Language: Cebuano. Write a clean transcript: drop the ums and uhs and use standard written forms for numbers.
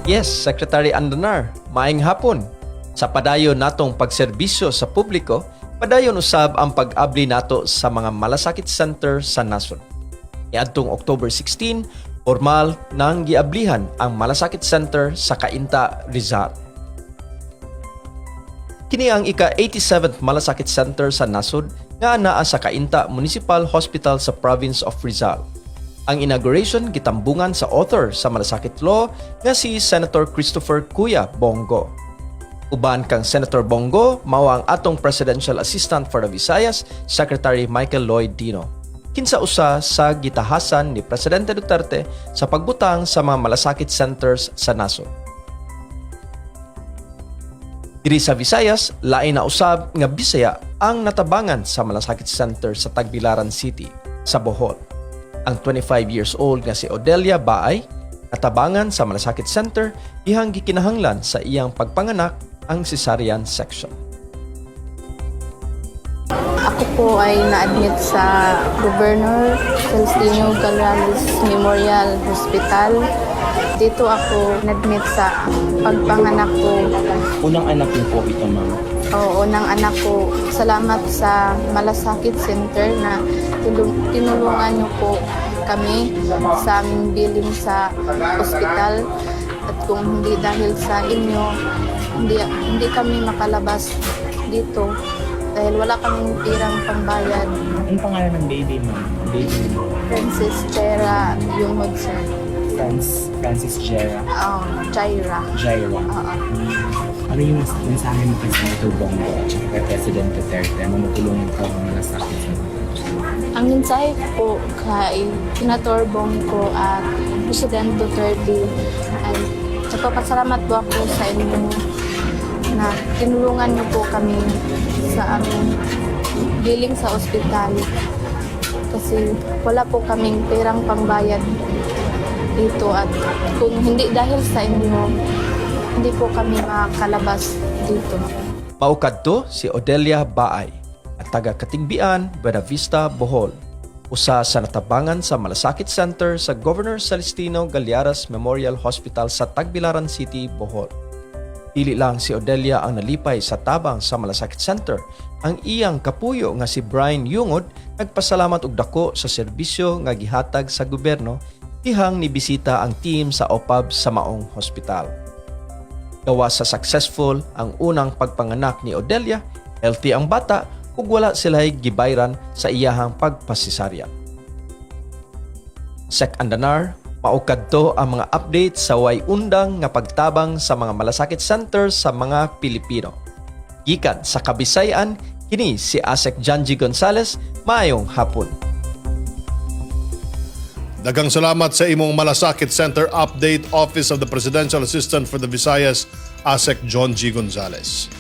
Yes, Secretary Andanar, maayong hapon. Sa padayon natong pagserbisyo sa publiko, padayon usab ang pag-abli nato sa mga malasakit center sa nasod. Niadtong October 16, formal nang giablihan ang Malasakit Center sa Cainta, Rizal. Kini ang ika-87th Malasakit Center sa nasod nga naa sa Cainta Municipal Hospital sa Province of Rizal. Ang inauguration gitambungan sa author sa Malasakit Law nga si Senator Christopher Kuya Bong Go. Uban kang Senator Bong Go mao ang atong Presidential Assistant for the Visayas, Secretary Michael Lloyd Dino, kinsa usa sa gitahasan ni Presidente Duterte sa pagbutang sa mga malasakit centers sa nasod. Diri sa Visayas, lain na usab nga Bisaya ang natabangan sa Malasakit Center sa Tagbilaran City, sa Bohol. Ang 25 years old nga si Odelia Baay natabangan sa Malasakit Center dihang gikinahanglan sa iyang pagpanganak ang cesarean section. Ako po ay na-admit sa Governor Celestino Gallares Memorial Hospital. Dito ako na-admit sa pagpanganak ko. Unang anak niyo po ito, ma'am? Oo, ng anak ko. Salamat sa Malasakit Center na tinulungan niyo po kami sa aming billing sa ospital. At kung hindi dahil sa inyo, hindi kami makalabas dito dahil wala kaming pirang pambayad. Anong pangalan ng baby, ma'am? Baby mo? Francis Chera Yungod, sir. Francis Jera. Jaira. Jaira. Oo. Ano yung mensahe mo kay Senator Bong Go at saka kay President Duterte na matulungan ka ang malasakit sa Ang mensahe ko kay Senator Bong Go at President Duterte ay nagpapasalamat po ako sa inyo na tinulungan niyo po kami sa aming billing sa ospital kasi wala po kaming perang pangbayad dito at kung hindi dahil sa inyo, hindi po kami makakalabas dito. Mao kadto si Odelia Baay at taga Katingbian, Buena Vista, Bohol. Usa sa natabangan sa Malasakit Center sa Governor Celestino Gallares Memorial Hospital sa Tagbilaran City, Bohol. Dili lang si Odelia ang nalipay sa tabang sa Malasakit Center. Ang iyang kapuyo nga si Brian Yungod nagpasalamat og dako sa serbisyo nga gihatag sa gobyerno dihang nibisita ang team sa OPAV sa maong hospital. Gawa sa successful ang unang pagpanganak ni Odelia, healthy ang bata ug wala sila'y gibayran sa iyahang pagpasisarya. Sec Andanar, mao kadto ang mga update sa way undang nga pagtabang sa mga malasakit center sa mga Pilipino. Gikan sa Kabisayan, kini si Asec Janji Gonzales, maayong hapon. Daghang salamat sa imong Malasakit Center Update, Office of the Presidential Assistant for the Visayas, ASEC John G. Gonzales.